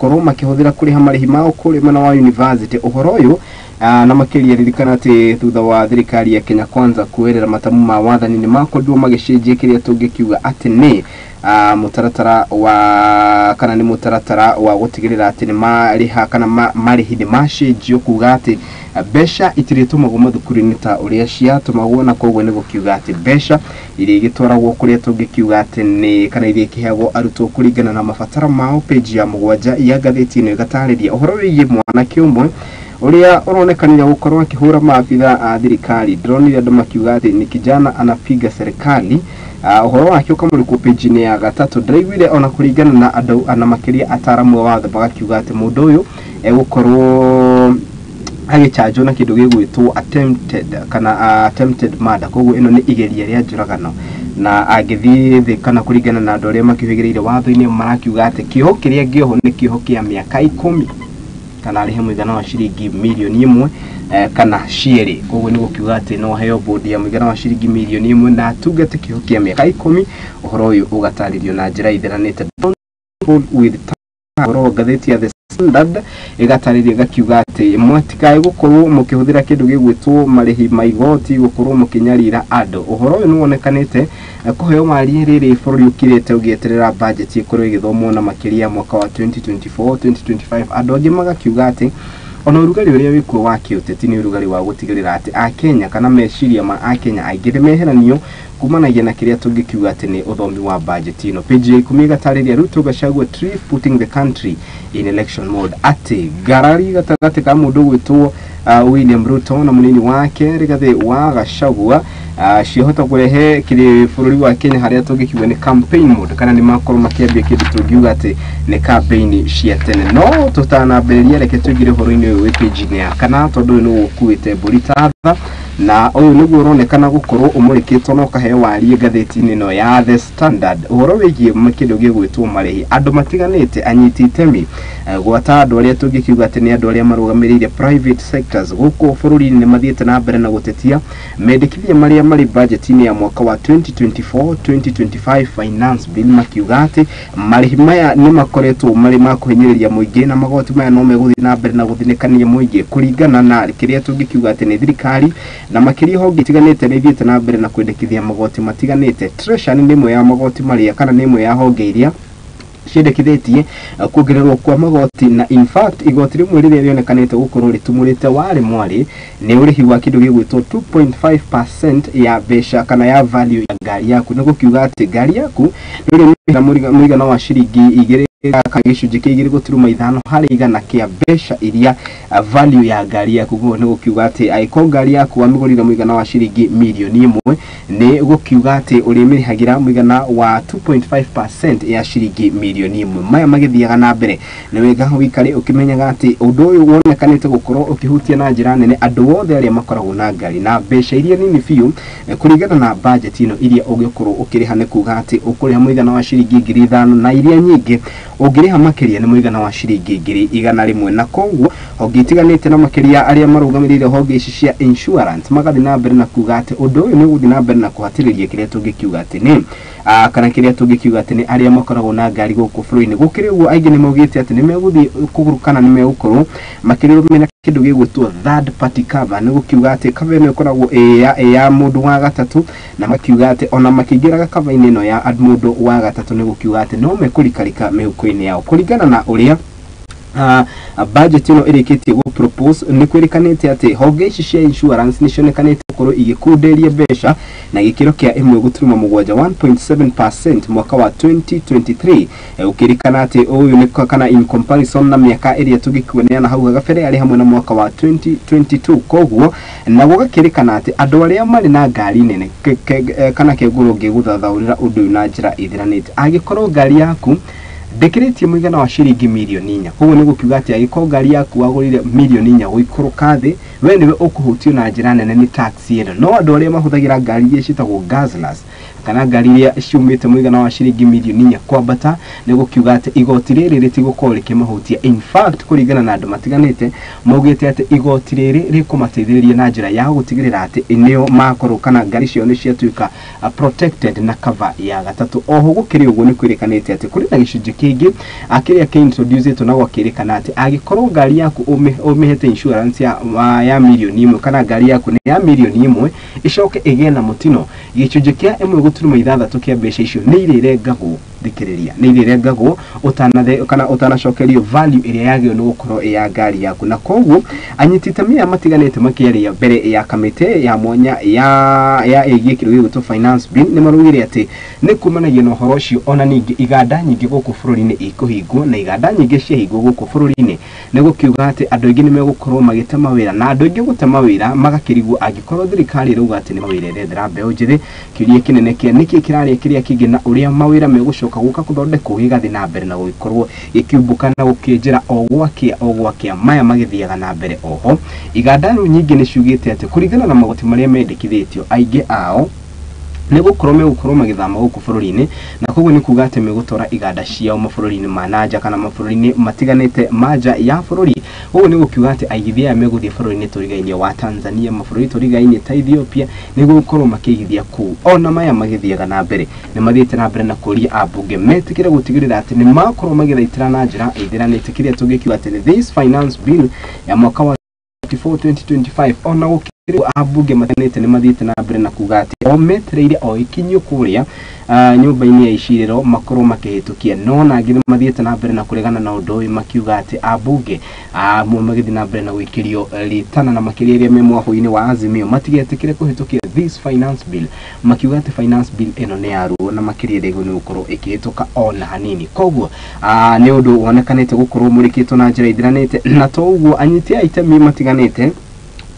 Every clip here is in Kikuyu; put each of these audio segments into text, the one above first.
Gũkorwo makĩhũthĩra kũrĩha marĩhi mao kũrĩa mwena wa university. Ũhoro ũyũ na makĩria ririkana atĩ thutha wa thirikari ya Kenya Kwanza kuoerera matamu ma wathani, nĩ makorirwo magĩcenjia kĩrĩa tũngĩkiuga atĩ nĩ mũtaratara wa kana nĩ mũtaratara wa gũtigĩrĩra atĩ nĩ marĩha kana marĩhi nĩ macenjio, kuga atĩ mbeca itirĩtũmagwo mathukuru-inĩ ta ũrĩa ciatũmagwo, na koguo nĩ gũkiuga atĩ mbeca iria igĩtwaragwo kũrĩa tũngĩkiuga atĩ nĩ kana iria ikĩheagwo arutwo kũringana na mabataro mao. Page ya 7 ya ngathĩti ĩno ĩgatarĩria ũhoro wĩgiĩ mwanake ũmwe ũrĩa ũronekanire gũkorwo akĩhũra maabitha a thirikari. Ndĩronire andũ makiuga atĩ ni kijana anapiga serikali. Ũhoro wake ũkamũrĩkwo page-inĩ ya 3. Ndĩraiguire ona kũringana na andũ na makĩria ataramu a watho magakiuga atĩ mũndũ ũyũ egũkorwo agĩchanjwo na kĩndũ gĩgwĩtwo attempted kana attempted murder. Koguo ĩno nĩ igeria rĩa njũragano, na angĩthiĩ thĩ kana kũringana na andũ arĩa makĩhĩgĩrĩire watho-inĩ, marakiuga atĩ kĩoho kĩrĩa angĩohwo nĩ kĩoho kĩa mĩaka 10 kana arĩhe mũigana wa ciringi mirioni 1 kana cierĩ. Koguo nĩ gũkiuga atĩ no aheo bodi ya mũigana wa ciringi mirioni 1 na atungate kĩoho kĩa mĩaka 10. Ũhoro ũyũ ũgatarĩrio na njĩra itharanĩte with ũhoro wa ngathĩti ya The Standard, ĩgatarĩria ĩgakiuga atĩ mwatikae gũkorwo mũkĩhũthĩra kĩndũ gĩgwĩtwo marĩhi ma igoti gũkorwo mũkĩnyarira andũ. Ũhoro ũyũ nĩ wonekanĩte kũheo warie rĩrĩ bũrũri ũkirĩte ũgĩeterera budget ĩkorwo ĩgĩthomwo, na makĩria mwaka wa 2024 2025. Andũ angĩ magakiuga atĩ ona ũrugarĩ ũrĩa wĩkuo wa kĩũteti nĩ ũrugarĩ wa gũtigĩrĩra atĩ Akenya kana meciria ma Akenya aingĩ nĩ meheranio kumanagia na kĩrĩa tũngĩkiuga atĩ nĩ ũthomi wa budget ĩno. Page ya 10 ĩgatarĩria Ruto Gachagua triff putting the country in election mode, atĩ ngarari gatagatĩ ka mũndũ ũgwĩtwo William Ruto na mũnini wake Rigathĩ wa Gachagua ciahota kũrehe kĩrĩ bũrũri wa Kenya harĩa tũngĩkiuga nĩ campaign mode, kana nĩ makorwo makĩambia kĩndũ tũngiuga atĩ nĩ campaign cia tene. No tũtanambĩrĩria, reke tũingĩre ũhoro-inĩ ũyũ wĩ page-inĩ ya 4, tondũ ũyũ nĩ ũkuĩte mbũri ta tha, na ũyũ nĩguo ũronekana gũkorwo ũmũrĩkĩtwo na ũkaheo warie ngathĩti-inĩ ĩno ya The Standard, ũhoro wĩgiĩ kĩndũ gĩgwĩtwo marĩhi. Andũ matiganĩte, anyiti itemi, gwata andũ arĩa tũngĩkiuga atĩ nĩ andũ arĩa marũgamĩrĩire private sectors gũkũ bũrũri-inĩ, nĩ mathiĩte na mbere na gũtetia mendekithia marĩa marĩ budget-inĩ ya mwaka wa 2024 2025 finance bill, makiuga atĩ marĩhi maya nĩ makoretwo marĩ ma kũhinyĩrĩria mũingĩ, na magoti maya no megũthiĩ na mbere na gũthinĩkania mũingĩ kũringana na kĩrĩa tũngĩkiuga atĩ nĩ thirikari, na makĩria honge itiganĩte nĩ ithiĩte na mbere na kwendekithia magoti matiganĩte. Treasury nĩ ĩmwe ya magoti marĩa kana nĩ ĩmwe ya honge iria ciendekithĩtie kuongererwo kwa magoti, na in fact igoti rĩmwe rĩrĩa rĩonekanĩte gũkorwo rĩtumũrĩte warĩ mwarĩ nĩ ũrĩhi wa kĩndũ gĩgwĩtwo 2.5% ya mbeca kana ya value ya ngari yaku. Nĩ gũkiuga atĩ ngari yaku nĩ ũrĩmĩra mũigana wa ciringi 2 kana gĩcunjĩ kĩa 2.5 harĩ igana kĩa mbeca iria value ya ngari yaku. Koguo nĩ gũkiuga atĩ angĩkorwo ngari yaku wamĩgũrire mũigana wa ciringi mirioni 1, nĩ gũkiuga atĩ ũrĩmĩrĩhagĩra mũigana wa 2.5% ya ciringi mirioni 1. Maya magĩthiaga na mbere, nĩ wega wĩikare ũkĩmenyaga atĩ ũndũ ũyũ wonekanĩte gũkorwo ũkĩhutia na njĩra nene andũ othe arĩa makoragwo na ngari, na mbeca iria nini biũ kũringana na budget ĩno iria ũngĩkorwo ũkĩrĩha nĩ kuga atĩ ũkũrĩha mũigana wa ciringi 5,000, na iria nyingĩ ũngĩrĩha makĩria nĩ mũigana wa ciringi 100,000. Na koguo honge itiganĩte na makĩria arĩa marũgamĩrĩire honge ici cia insurance magathiĩ na mbere na kuga atĩ ũndũ ũyũ nĩ ũgũthiĩ na mbere na kũhatĩrĩria kĩrĩa tũngĩkiuga atĩ nĩ kana kĩrĩa tũngĩkiuga atĩ nĩ arĩa makoragwo na ngari gũkũ bũrũri-inĩ. Gũkĩrĩ ũguo, aingĩ nĩ maugĩte atĩ nĩ megũthiĩ kũgũrũ kana nĩ megũkorwo makĩrũmĩrĩra kĩndũ gĩgwĩtwo third party cover. Nĩ gũkiuga atĩ cover ĩno ĩkoragwo ĩ ya mũndũ wa gatatũ, na makiuga atĩ ona makĩingĩraga cover-inĩ ĩno ya mũndũ wa gatatũ, nĩ gũkiuga atĩ no mekũrikarika mĩhuko-inĩ yao kũringana na ũrĩa budget ĩno ĩrĩkĩtie gũ propose. Nĩ kwĩrĩkanĩte atĩ honge ici cia insurance nĩ cionekanĩte gũkorwo igĩkunderia mbeca na gĩkĩro kĩa 1.7, 1.7% mwaka wa 2023, ũkĩrĩkana atĩ ũyũ nĩ kana in comparison na mĩaka ĩrĩa tũngĩkuonia hau gabere arĩ hamwe na mwaka wa 2022. Koguo na gũgakĩrĩkana atĩ andũ arĩa marĩ na ngari nene kana kĩngũrũ ngĩgũthathaũrĩra ũndũ ũyũ na njĩra ĩthiranĩte, angĩkorwo ngari yaku ndĩkĩrĩtie mũigana wa ciringi mirioni 4, koguo nĩ gũkiuga atĩ angĩkorwo ngari yaku wagũrire mirioni 4 gũikũrũka thĩ, we nĩwe ũkũhutio na njĩra nene nĩ tax ĩno. No andũ arĩa mahũthagĩra ngari iria ciĩtagwo guzzlers Kana ngari iria ciumĩte mũigana wa ciringi mirioni 4 kwambata, nĩ gũkiuga atĩ igoti rĩrĩ rĩtigũkorwo rĩkĩmahutia. In fact, kũringana na andũ matiganĩte, maugĩte atĩ igoti rĩrĩ rĩkũmateithĩrĩria na njĩra ya gũtigĩrĩra atĩ nĩo makorwo kana ngari ciao nĩ ciatuĩka protected na cover ya gatatũ. Oho gũkĩrĩ ũguo, nĩ kwĩrĩkanĩte atĩ kũrĩ na gĩcunjĩ kĩngĩ kĩrĩa kĩ-introducĩtwo na gwakĩrĩkana atĩ angĩkorwo ngari yaku ũmĩhete insurance ya mirioni 1, kana ngari yaku nĩ ya mirioni 1, ĩcoke ĩgĩe na mũtino, gĩcunjĩ kĩa 1.6 kĩa mbeca icio nĩ irĩrengagwo, thikĩrĩria, nĩ irĩrengagwo ũtanathe kana ũtanacokerio value ĩrĩa yagĩrĩirwo nĩ gũkorwo ĩ ya ngari yaku. Na koguo anyiti itemi aya matiganĩte makĩaria mbere ya kamĩtĩ ya mwanya ya ĩgiĩ kĩndũ gĩgwĩtwo finance bill, nĩ maraugire atĩ nĩ kumanagia na ũhoro ũcio, ona ningĩ iganda nyingĩ gũkũ bũrũri-inĩ ikũhingwo, na iganda nyingĩ ciahingwo gũkũ bũrũri-inĩ, nĩ gũkiuga atĩ andũ aingĩ nĩ megũkorwo magĩte mawĩra, na andũ aingĩ gũte mawĩra magakĩrigwo angĩkorwo thirikari ĩrauga atĩ nĩ mawĩra ĩrethera mbeũ njĩthĩ, kĩũria kĩnene kĩa nĩkĩ kĩrarĩa kĩrĩa kĩngĩ na ũrĩa mawĩra megũcoka gũka gũthondekwo gĩgathiĩ na mbere na gũgĩkorwo gĩkiumbũka na gũkĩnjĩra o gwakĩa o gwakĩa maya magĩthiaga na mbere. Oho iganda rĩu nyingĩ nĩ ciugĩte atĩ kũringana na magoti marĩa mendekithĩtio, aingĩ ao nĩ gũkorwo megũkorwo magĩthama gũkũ bũrũri-inĩ, na koguo nĩ kuga atĩ megũtwara iganda ciao mabũrũri-inĩ ma nanja kana mabũrũri-inĩ matiganĩte ma nja ya bũrũri. Ũguo nĩ gũkiuga atĩ aigithia aya megũthiĩ bũrũri-inĩ tũrigainie wa Tanzania, mabũrũri tũrigainie ta Ethiopia, nĩguo gũkorwo makĩigithia kũu. Ona maya magĩthiaga na mbere, nĩ mathiĩte na mbere na kũria ambunge metĩkĩre gũtigĩrĩra atĩ nĩ makorwo magĩthaitĩra na njĩra ĩithĩranĩte kĩrĩa tũngĩkiuga atĩ nĩ this finance bill ya mwaka wa 2025. Ona gũkĩrĩ ambunge matiganĩte nĩ mathiĩte na mbere na kuga atĩ o metereire o ikinyio kũrĩa nyũmba-inĩ ya icirĩro makorwo makĩhĩtũkia, no na angĩ nĩ mathiĩte na mbere na kũregana na ũndũ ũyũ, makiuga atĩ ambunge amwe magĩthiĩ na mbere na gwĩkĩrio rĩtana, na makĩria arĩa me mwahũ-inĩ wa Azimio, matigetĩkĩre kũhĩtũkia this finance bill, makiuga atĩ finance bill ĩno nĩ ya ruo na makĩria ndĩgũ nĩ gũkorwo ĩkĩhĩtũka ona hanini. Koguo nĩ ũndũ wonekanĩte gũkorwo mũrĩkĩtwo na njĩra ithĩranĩte, na to ũguo, anyiti a itemi matiganĩte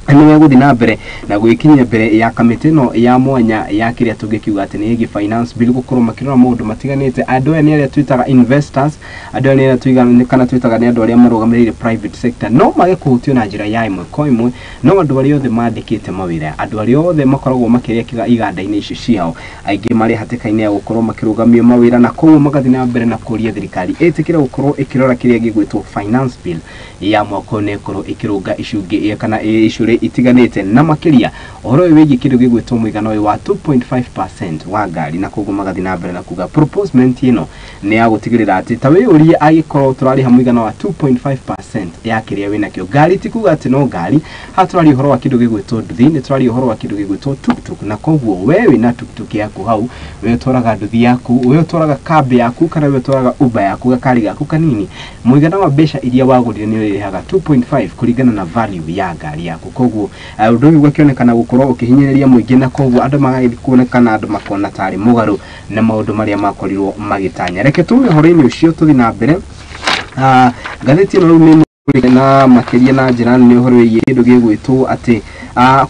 nĩ megũthiĩ na mbere na gwĩkinyia mbere ya kamĩtĩ ĩno ya mwanya ya kĩrĩa tũngĩkiuga atĩ nĩ ĩgiĩ finance bill, gũkorwo makĩrora maũndũ matiganĩte. Andũ aya nĩ arĩa twĩtaga investors, andũ aya nĩ arĩa tuiga kana twĩtaga nĩ andũ arĩa marũgamĩrĩire private sector, no mage kũhutio na njĩra ya ĩmwe kwa ĩmwe, no andũ arĩa othe mandĩkĩte mawĩra, andũ arĩa othe makoragwo makĩrĩa iganda-inĩ icio ciao, aingĩ marĩ hatĩka-inĩ ya gũkorwo makĩrũgamio mawĩra, na koguo magathiĩ na mbere na kũria thirikari ĩtĩkĩre gũkorwo ĩkĩrora kĩrĩa gĩgwĩtwo finance bill ya mwaka ũyũ na ĩkorwo ĩkĩrũnga icungĩ kana icũrĩ itiganĩte, na makĩria ũhoro ũyũ wĩgiĩ kĩndũ gĩgwĩtwo mũigana ũyũ wa 2.5% wa ngari. Na koguo magathiĩ na mbere na kuga proposement ĩno nĩ ya gũtigĩrĩra atĩ ta wĩyũrie, angĩkorwo tũrarĩha mũigana wa 2.5% ya kĩrĩa wĩnakĩo, ngari ti kuga atĩ no ngari, haha tũraria ũhoro wa kĩndũ gĩgwĩtwo nduthi, nĩ tũraria ũhoro wa kĩndũ gĩgwĩtwo tuktuk, na koguo we wĩna tuktuk yaku hau, we ũtwaraga nduthi yaku, we ũtwaraga kambi yaku, kana we ũtwaraga Uber yaku, gakari gaku kanini, mũigana wa mbeca iria wagũrire nĩ ũrĩrĩhaga 2.5 kũringana na value ya ngari yaku. Koguo ũndũ ũyũ ũgakĩonekana gũkorwo ũkĩhinyĩrĩria mũingĩ, na koguo andũ magagĩthiĩ kuonekana andũ makona tarĩ mũgarũ na maũndũ marĩa makorirwo magĩtanya. Reke tume ũhoro-inĩ ũcio tũthiĩ na mbere. Ngathĩti ĩno rĩu nĩ na makĩria na njĩra nene ũhoro wĩgiĩ kĩndũ gĩgwĩtwo atĩ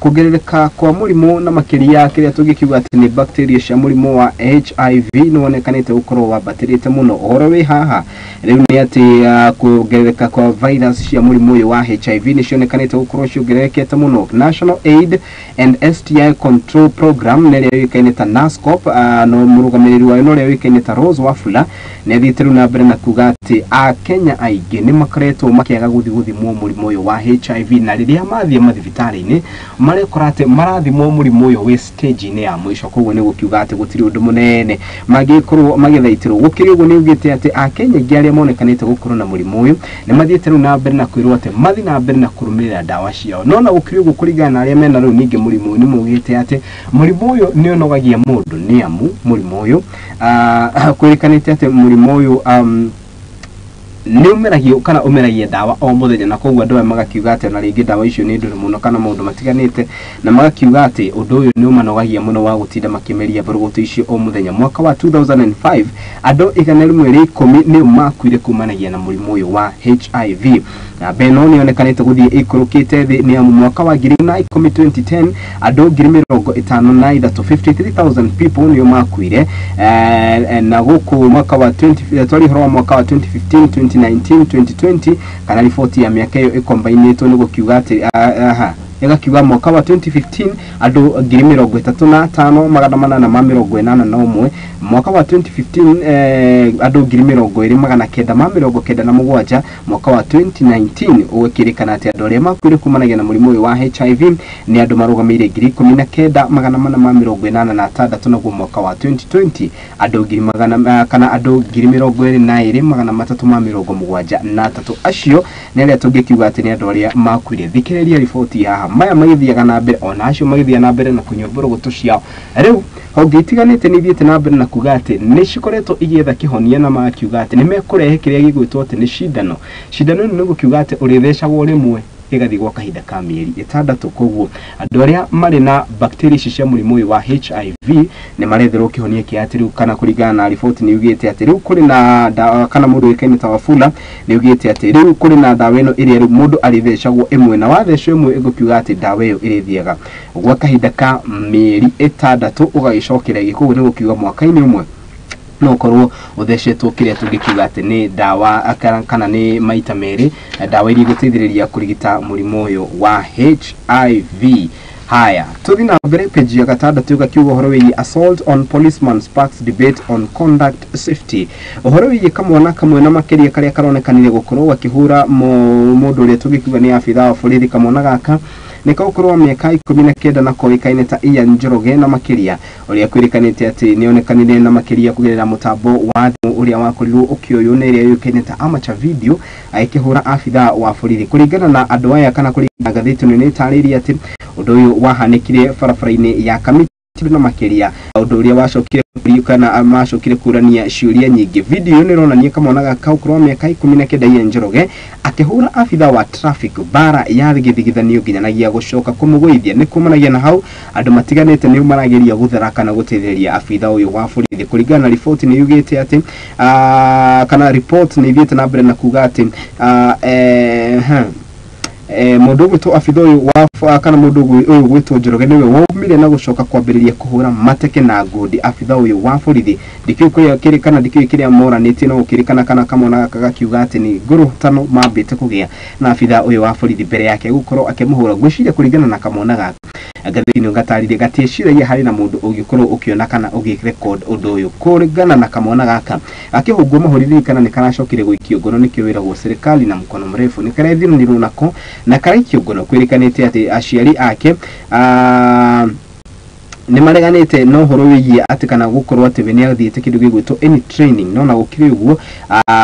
kuongerereka kwa mũrimũ, na makĩria kĩrĩa tũngĩkiuga atĩ nĩ bacteria cia mũrimũ wa HIV nĩ wonekanĩte gũkorwo wambatĩrĩte mũno. Ũhoro wĩ haha rĩu nĩ atĩ kuongerereka kwa virus cia mũrimũ ũyũ wa HIV nĩ cionekanĩte gũkorwo ciongererekete mũno. National Aid and STI Control Program, nĩ ĩrĩa yũĩkaine ta NASCOP, no mũrũgamĩrĩri wayo no ũrĩa ũĩkaine ta Rose Wafula, nĩ athiĩte rĩu na mbere na kuga atĩ Akenya aingĩ nĩ makoretwo makĩaga gũthiĩ gũthimwo mũrimũ ũyũ wa HIV, na rĩrĩa mathiĩ mathibitarĩ-inĩ marekora atĩ marathimwo mũrimũ ũyũ wĩ stage-inĩ ya mũico. Koguo nĩ gũkiuga atĩ gũtirĩ ũndũ mũnene mangĩkorwo magĩthaitĩrwo. Gũkĩrĩ ũguo, nĩ augĩte atĩ Akenya aingĩ arĩa monekanĩte gũkorwo na mũrimũ ũyũ nĩ mathiĩte rĩu na mbere na kwĩrwo atĩ mathiĩ na mbere na kũrũmĩrĩra ndawa ciao. No na gũkĩrĩ ũguo, kũringana na arĩa mena rĩu ningĩ mũrimũ ũyũ, nĩ maugĩte atĩ mũrimũ ũyũ nĩ ũnogagia mũndũ, nĩ amu mũrimũ ũyũ kwĩrĩkanĩte atĩ mũrimũ ũyũ nĩ ũmeragio kana ũmeragia ndawa o mũthenya, na koguo andũ aya magakiuga atĩ ona rĩngĩ ndawa icio nĩ ndũrũ mũno kana maũndũ matiganĩte, na magakiuga atĩ ũndũ ũyũ nĩ ũmanogagia mũno wa gũtinda makĩmeria mbũrũgũtũ icio o mũthenya. Mwaka wa 2005 andũ 110 nĩo makuire kumanagia na mũrimũ ũyũ wa HIV. Namba ĩno nĩ yonekanĩte gũthiĩ ĩikũrũkĩte thĩ, nĩ amu mwaka wa 2010, 2010, andũ 53,000, 53,000 people nĩo makuire, na gũkũ mwaka wa 20 twari ũhoro wa mwaka wa 2015, 2019, 2020, kana riboti ya mĩaka ĩyo ĩkombainĩtwo, nĩ gũkiuga atĩ aha Ĩgakiuga mwaka wa 2015 andũ 35,881, mwaka wa 2015 andũ 20,997, mwaka wa 2019 ũgĩkĩrĩkana atĩ andũ arĩa makuire kumanagia na mũrimũ ũyũ wa HIV nĩ andũ marũgamĩire 19,486, naguo mwaka wa 2020 andũ ngiri magana kana andũ 22,373. Acio nĩ arĩa tũngĩkiuga atĩ nĩ andũ arĩa makuire. Thikĩrĩria riboti haha, maya magĩthiaga na mbere ona acio magĩthiaga na mbere na kũnyua mbũrũgũtũ ciao. Rĩu honge itiganĩte nĩ ithiĩte na mbere na kuga atĩ nĩ cikoretwo igĩetha kĩhonia, na makiuga atĩ nĩ mekũrehe kĩrĩa gĩgwĩtwo atĩ nĩ cindano. Cindano ĩno nĩ gũkiuga atĩ ũrĩthecagwo rĩmwe ĩgathiĩ gwa kahinda ka mĩeri 6. Koguo andũ arĩa marĩ na bacteria ici cia mũrimũ ũyũ wa HIV nĩ maretherwo kĩhonia kĩa atĩ rĩu, kana kũringana na riboti nĩ yugĩte atĩ rĩu kũrĩ na ndawa, kana mũndũ ũĩkaine ta Wafula nĩ yugĩte atĩ rĩu kũrĩ na ndawa ĩno ĩrĩa rĩu mũndũ arĩthecagwo ĩmwe, na wathecwo ĩmwe ĩgũkiuga atĩ ndawa ĩyo ĩrĩthiaga gwa kahinda ka mĩeri 6 ũgagĩcokera ĩngĩ. Koguo nĩ gũkiuga mwaka-inĩ ũmwe no ũkorwo ũthecetwo kĩrĩa tũngĩkiuga atĩ nĩ ndawa kana nĩ maita merĩ ndawa iria igũteithĩrĩria kũrigita mũrimũ ũyũ wa HIV. Haya, tũthiĩ na mbere page ya 6 ĩgakiuga ũhoro wĩgiĩ assault on policeman sparks debate on conduct safety. Ũhoro wĩgiĩ kamwana kamwe na makĩria karĩa karonekanire gũkorwo gakĩhũra mũndũ ũrĩa tũngĩkiuga nĩ abithaa wa borithi. Kamwana gaka nĩ kaũkũrũ wa mĩaka 19 na koĩkaine ta Ian Njoroge, na makĩria ũrĩa kwĩrĩkanĩte atĩ nĩonekanire na makĩria kũgerera mũtambo wa thimũ ũrĩa wakorirwo ũkĩoywo na ĩrĩa yũĩkaine ta amateur video agĩkĩhũra abithaa wa borithi. Kũringana na andũ aya kana kũringana na ngathĩti ĩno nĩ ĩtarĩirie atĩ ũndũ ũyũ wahanĩkire barabara-inĩ ya Kamiti, na makĩria ũndũ ũrĩa wacokire kana macokire kũrania ciũria nyingĩ. Video ĩyo nĩ ĩronania kamwana gaka ũkũrũ wa mĩaka 19 Ian Njoroge akĩhũra abithaa wa traffic bara ya gĩthigithanio nginyanagia gũcoka kũmũgũithia. Nĩ kumanagia na hau andũ matiganĩte nĩ marageria gũthera kana gũteithĩrĩria abithaa ũyũ wa borithi. Kũringana na riboti nĩ yugĩte atĩ kana report nĩ ithiĩte na mbere na kuga atĩ mũndũ ũgwĩtwo abitha ũyũ wa kana mũndũ ũyũ ũgwĩtwo Njoroge nĩwe waumire na gũcoka kwambĩrĩria kũhũra mateke na ngundi abitha ũyũ wa borithi. Ndikĩũĩ kũrĩa kĩrĩ kana ndikĩũĩ kĩrĩa moranĩtie, no gũkĩrĩkana kana kamwana gaka gakiuga atĩ nĩ ngũrũtano mambĩte kũgĩa na abitha ũyũ wa borithi mbere yake gũkorwo akĩmũhũra. Ngwĩciria kũringana na kamwana gaka ngathĩti-inĩ gatarĩrie gatiĩciragia harĩ na mũndũ ũngĩkorwo ũkĩona kana ũgĩrecord ũndũ ũyũ. Kũringana na kamwana gaka akĩhũngwo mahũri, ririkana nĩ karacokire gũikio ngono, nĩkĩo wĩragwo serikali na mkono mrefu, nĩ karethiranirwo nako na karaikio ngono. Kwĩrĩkanĩte atĩ aciari ake nĩ mareganĩte na ũhoro wĩgiĩ atĩ kana gũkorwo atĩ we nĩ athiĩte kĩndũ gĩgwĩtwo any training, no na gũkĩrĩ ũguo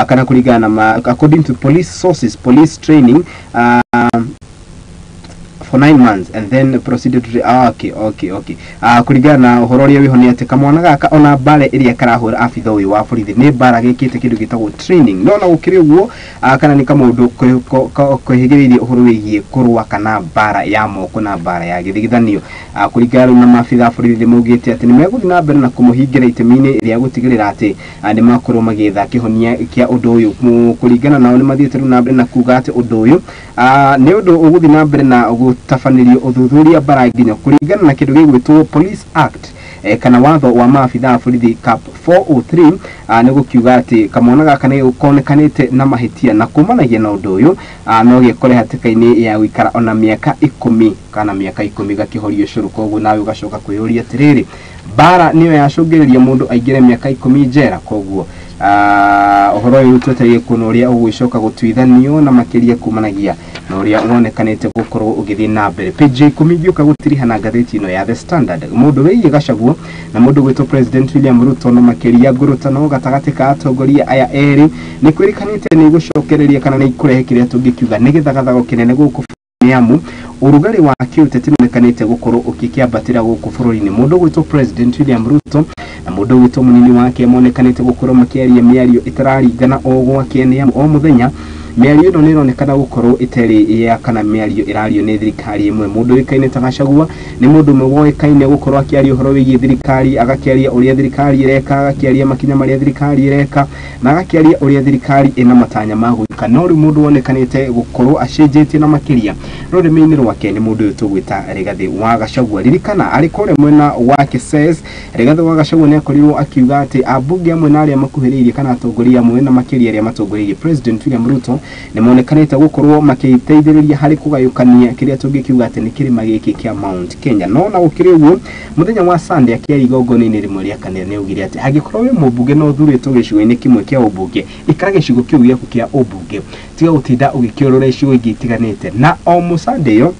kana kũringana na according to police sources, police training for 9 months and then proceeded to okay. Kũringana na ũhoro ũrĩa wĩho nĩ atĩ kamwana gaka ona mbara ĩrĩa karahũra abitha ũyũ wa borithi nĩ mbara gĩkĩte kĩndũ gĩtagwo training, no na gũkĩrĩ ũguo kana nĩ kamũndũ kwĩhĩgĩrĩirie ũhoro wĩgiĩ kũrũa kana mbara ya moko na mbara ya gĩthigithanio. Kũringana rĩu na maabitha a borithi nĩ maugĩte atĩ nĩ megũthiĩ na mbere na kũmũhingĩra itemi-inĩ rĩa gũtigĩrĩra atĩ nĩ makorwo magĩetha kĩhonia kĩa ũndũ ũyũ. Kũringana nao nĩ mathiĩte rĩu na mbere na kuga atĩ ũndũ ũyũ nĩ ũndũ ũgũthiĩ na mbere na gũtabanĩrio ũthuthuria bara nginya kũringana na kĩndũ gĩgwĩtwo Police Act kana watho wa maabitha a borithi Cap 403. Nĩ gũkiuga atĩ kamwana gaka nĩ konekanĩte na mahĩtia, na kumanagia na ũndũ ũyũ no gĩkore hatĩka-inĩ ya gũikara ona mĩaka 10 kana mĩaka 10 gakĩhorio cũrũ. Koguo nawe ũgacoka kwĩyũria atĩrĩrĩ, mbara nĩyo yacũngĩrĩria mũndũ aingĩre mĩaka 10 njera? Koguo ũhoro ũyũ twetereire kuona ũrĩa ũgũgĩcoka gũtuithanio na makĩria kumanagia na ũrĩa wonekanĩte gũkorwo ũgĩthiĩ na mbere. Page 10 ingĩũka gũtiriha na ngathĩti ĩno ya The Standard, mũndũ wĩgiĩ Gachagua na mũndũ gwĩtwo President William Ruto, na makĩria ngũrũtano gatagatĩ ka atongoria aya erĩ nĩ kwĩrĩkanĩte nĩ gũcokereria kana nĩ ikũrehe kĩrĩa tũngĩkiuga nĩ gĩthagathago kĩnene gũkũ, nĩ amu ũrugarĩ wa kĩũteti nĩonekanĩte gũkorwo ũgĩkĩambatĩra gũkũ bũrũri-inĩ. Mũndũ ũgwĩtwo President William Ruto na mũndũ ũgwĩtwo mũnini wake monekanĩte gũkorwo makĩaria mĩario ĩtararingana o gwake, nĩ amu o mũthenya mĩario ĩno nĩ ĩronekana gũkorwo ĩtarĩ ya kana mĩario ĩrario nĩ thirikari ĩmwe. Mũndũ ũĩkaine ta Gachagua nĩ mũndũ ũmwe woĩkaine gũkorwo akĩaria ũhoro wĩgiĩ thirikari, agakĩaria ũrĩa thirikari ĩreka, agakĩaria makinya marĩa thirikari ĩreka, na agakĩaria ũrĩa thirikari ĩna matanya ma gwĩka. No rĩu mũndũ wonekanĩte gũkorwo acenjetie na makĩria rũrĩmĩ-inĩ rwake nĩ mũndũ ũyũ tũgwĩta Rigathĩ wa Gachagua. Ririkana arĩ kũrĩa mwena wa Kisesa, Rigathĩ wa Gachagua nĩ akorirwo akiuga atĩ ambunge amwe na arĩa makuhĩrĩirie kana atongoria amwe na makĩria arĩa matongoreirie President William Ruto nĩ monekanĩte gũkorwo makĩteithĩrĩria harĩ kũgayũkania kĩrĩa tũngĩkiuga atĩ nĩ kĩrĩma gĩkĩ kĩa Mount Kenya. No na gũkĩrĩ ũguo, mũthenya wa Sunday akĩaria igongona-inĩ rĩmwe rĩa kanitha nĩ augire atĩ angĩkorwo wĩ mũmbunge na ũthurĩtwo gĩcigo-inĩ kĩmwe kĩa ũmbunge, ikara gĩcigo kĩu gĩaku kĩa ũmbunge, tiga gũtinda ũgĩkĩũrũra icigo ingĩ itiganĩte. Na o mũsande ĩyo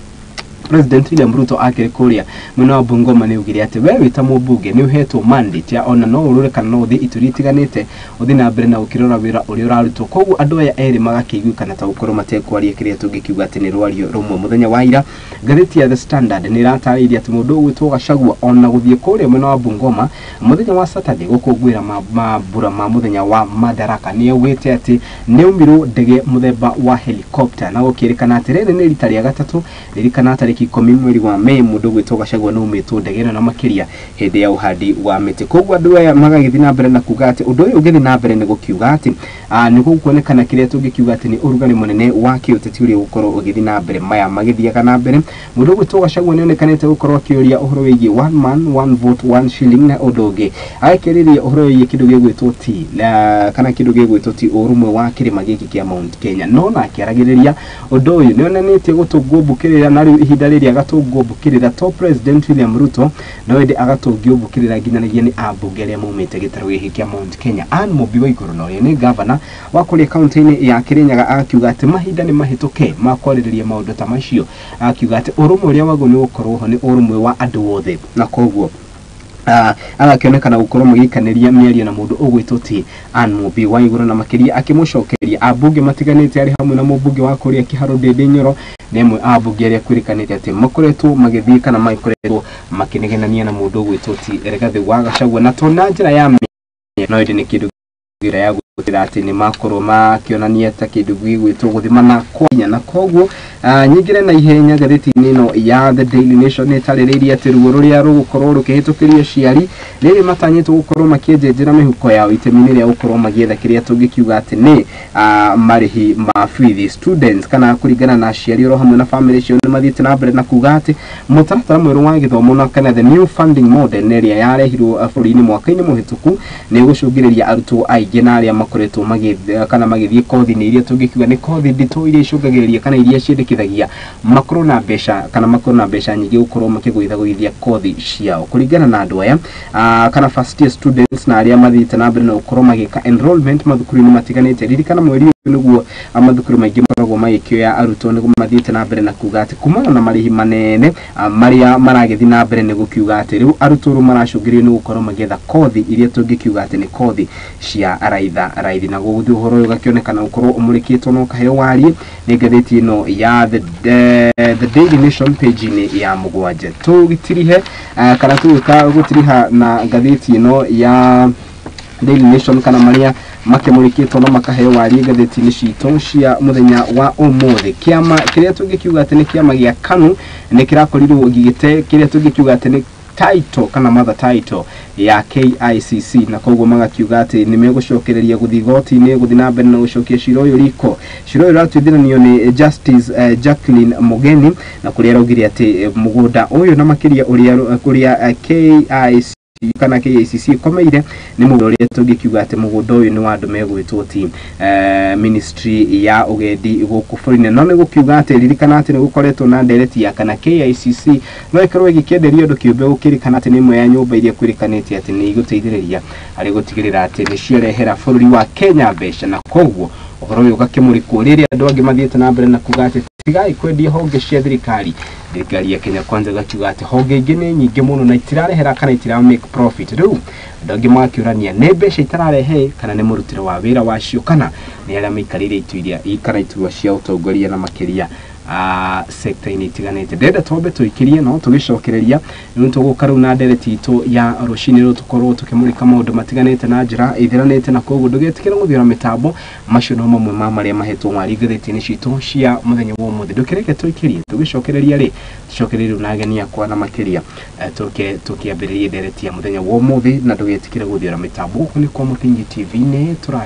President William Ruto akĩrĩ kũrĩa mwena wa Bungoma nĩ augire atĩ we wĩ ta mũmbunge nĩ ũhetwo mandate ya ona no ũrũre kana no ũthiĩ ituri itiganĩte ũthiĩ na mbere na gũkĩrora wĩra ũrĩa ũrarutwo. Koguo andũ aya erĩ magakĩiguĩkana ta gũkorwo matekwaria kĩrĩa tũngĩkiuga atĩ nĩ rwario rũmwe. Mũthenya wa ira ngathĩti ya The Standard nĩ ĩratarĩirie atĩ mũndũ ũgwĩtwo Gachagua ona gũthiĩ kũrĩa mwena wa Bungoma mũthenya wa Saturday gũkũngũĩra mambura ma mũthenya wa Madaraka nĩ augĩte atĩ nĩ aumirwo ndege mũthemba wa helicopter, na gũkĩrĩkana atĩ rĩrĩ nĩ rita rĩa gatatũ. Ririkana tarĩki 10 mweri wa Mei mũndũ ũgwĩtwo Gachagua nĩ aumĩtwo ndege ĩno na makĩria hĩndĩ ya ũhandi wa mĩtĩ. Koguo andũ aya magagĩthiĩ na mbere na kuga atĩ ũndũ ũyũ ũngĩthiĩ na mbere nĩ gũkiuga atĩ nĩ gũkuonekana kĩrĩa tũngĩkiuga atĩ nĩ ũrugarĩ mũnene wa kĩũteti ũrĩa ũgũkorwo ũgĩthiĩ na mbere. Maya magĩthiaga na mbere, mũndũ ũgwĩtwo Gachagua nĩ onekanĩte gũkorwo akĩũria ũhoro wĩgiĩ one man one vote one shilling, na ũndũ ũngĩ agakĩarĩria ũhoro wĩgiĩ kĩndũ gĩgwĩtwo ti kana kĩndũ gĩgwĩtwo ti ũrũmwe wa kĩrĩma gĩkĩ kĩa Mount Kenya. No na akĩaragĩrĩria ũndũ ũyũ nĩ onanĩtie gũtũngwo mbũkĩrĩra, na rĩu ihinda rĩrĩa agatũngwo mbũkĩrĩra to President William Ruto no ĩndĩ agatũngio mbũkĩrĩra nginyanĩria nĩ ambunge arĩa maumĩte gĩtarũ gĩkĩ kĩa Mount Kenya. Anne Mũmbi wa Igũrũ na ũrĩa nĩ gavana wa kũrĩa kaunti-inĩ ya Kirinyaga agakiuga atĩ mahinda nĩ mahĩtũke ma kwarĩrĩria maũndũ ta macio, akiuga atĩ ũrũmwe ũrĩa wagwo nĩ gũkorwo ho nĩ ũrũmwe wa andũ othe, na koguo agakĩonekana gũkorwo magĩikanĩria mĩario na mũndũ ũgwĩtwo ti Anne Mũmbi wa Igũrũ, na makĩria akĩmũcokeria ambunge matiganĩte arĩ hamwe na mũmbunge wa kũrĩa Kĩharũ Ndĩndĩ Nyoro nĩ amwe a ambunge arĩa kwĩrĩkanĩte atĩ makoretwo magĩthiĩ kana magĩkoretwo makĩnegenania na mũndũ ũgwĩtwo ti Rigathĩ wa Gachagua, na to na njĩra ya no ĩndĩ nĩ kĩndũ njĩra ya gũtĩra atĩ nĩ makorwo makĩonania ta kĩndũ gĩgwĩtwo gũthimana kwa hinya. Na koguo nyingĩre na ihenya ngathĩti-inĩ ĩno ya The Daily Nation nĩ ĩtarĩrĩirie atĩ ruo rũrĩa rũgũkorwo rũkĩhĩtũkĩrio aciari rĩrĩ matanyĩtwo gũkorwo makĩenjenjera mĩhuko yao itemi-inĩ rĩa gũkorwo magĩetha kĩrĩa tũngĩkiuga atĩ nĩ marĩhi ma bithi students, kana kũringana na aciari oro hamwe na family ciao nĩ mathiĩte na mbere na kuga atĩ mũtaratara mwerũ wa gĩthomo na kana the new funding model nĩ ĩrĩa yarehirwo bũrũri-inĩ mwaka-inĩ mũhĩtũku nĩ ĩgũcũngĩrĩria arutwo aingĩ na arĩa makoretwo magĩthiĩ kana magĩthiĩ kothi-inĩ iria tũngĩkiuga nĩ kothi nditũ iria icũngagĩrĩria kana iria ciendekithagia makorwo na mbeca kana makorwo na mbeca nyingĩ gũkorwo makĩgũithagũithia kothi ciao. Kũringana na andũ aya kana first year students na arĩa mathiĩte na mbere na gũkorwo magĩka enrollment mathukuru-inĩ matiganĩte, ririkana mweri ũyũ nĩguo mathukuru maingĩ makoragwo magĩkĩoya arutwo, nĩguo mathiĩte na mbere na kuga atĩ kumana na marĩhi manene marĩa maragĩthiĩ na mbere nĩ gũkiuga atĩ rĩu arutwo rĩu maracũngĩrĩrio nĩ gũkorwo magĩetha kothi iria tũngĩkiuga atĩ nĩ kothi cia raitha raithi. Na gũgũthiĩ ũhoro ũyũ ũgakĩonekana gũkorwo ũmũrĩkĩtwo na ũkaheo wariĩ nĩ ngathĩti ĩno ya The Daily Nation page-inĩ ya 7. Tũgĩtirihe kana tũgĩka gũtiriha na ngathĩti ĩno ya Daily Nation kana marĩa makĩmũrĩkĩtwo na makaheo wariĩ ngathĩti-inĩ citũ cia mũthenya wa ũmũthĩ. Kĩama kĩrĩa tũngĩkiuga atĩ nĩ kĩama gĩa KANU nĩ kĩrakorirwo gĩgĩte kĩrĩa tũngĩkiuga atĩ nĩ title kana mother title ya KICC, na koguo magakiuga atĩ nĩ megũcokereria gũthiĩ igoti-inĩ gũthiĩ na mbere na gũcokia cira ũyũ riko. Cira ũyũ ũratuithanio nĩ Justice Jacqueline Mogeni, na kũrĩa araugire atĩ mũgũnda ũyũ na makĩria ũrĩa kũrĩa KICC kana KICC ĩkomeire nĩ mũgũnda ũrĩa tũngĩkiuga atĩ mũgũnda ũyũ nĩ wa andũ megwĩtwo ti ministry ya ũgendi gũkũ bũrũri-inĩ. No nĩ gũkiuga atĩ ririkana atĩ nĩ gũkoretwo na ndereti ya kana KICC no ĩkorwo ĩgĩkĩenderio andũ kĩũmbe, gũkĩrĩkana atĩ nĩ ĩmwe ya nyũmba iria kwĩrĩkanĩte atĩ nĩ igũteithĩrĩria harĩ gũtigĩrĩra atĩ nĩ ciarehera bũrũri wa Kenya mbeca, na koguo ũhoro ũyũ ũgakĩmũrĩkwo rĩrĩa andũ angĩ mathiĩte na mbere na kuga atĩ tigai kwendia honge cia thirikari. Thirikari ya Kenya Kwanza ĩgakiuga atĩ honge ingĩ nĩ nyingĩ mũno na itirarehera kana itira make profit. Rĩu andũ angĩ magakĩũrania nĩ mbeca itararehe kana nĩ mũrutĩre wa wĩra wacio kana nĩ arĩa maikarĩire itĩ iria kana iturwa cia ũtongoria na makĩria sekta-inĩ itiganĩte. Ndĩrenda twambe tũikĩrie no tũgĩcokereria rĩu tũgũka rĩu na ndereti itũ ya rũcinĩ rĩu tũkorwo tũkĩmũrĩka maũndũ matiganĩte na njĩra ĩtheranĩte, na koguo ndũgetĩkĩre gũthiũra mĩtambo. Macio no mamwe ma marĩa mahetwo mwari ngathĩti-inĩ citũ cia mũthenya wa ũmũthĩ. Ndũkĩreke tũikĩrie, tũgĩcokereria rĩ tũcokererie rĩu na ageni akwa na makĩria tũke tũkĩambĩrĩrie ndereti ya mũthenya wa ũmũthĩ, na ndũgetĩkĩre gũthiũra mĩtambo. Gũkũ nĩ kwa Mũthingi TV-inĩ tũra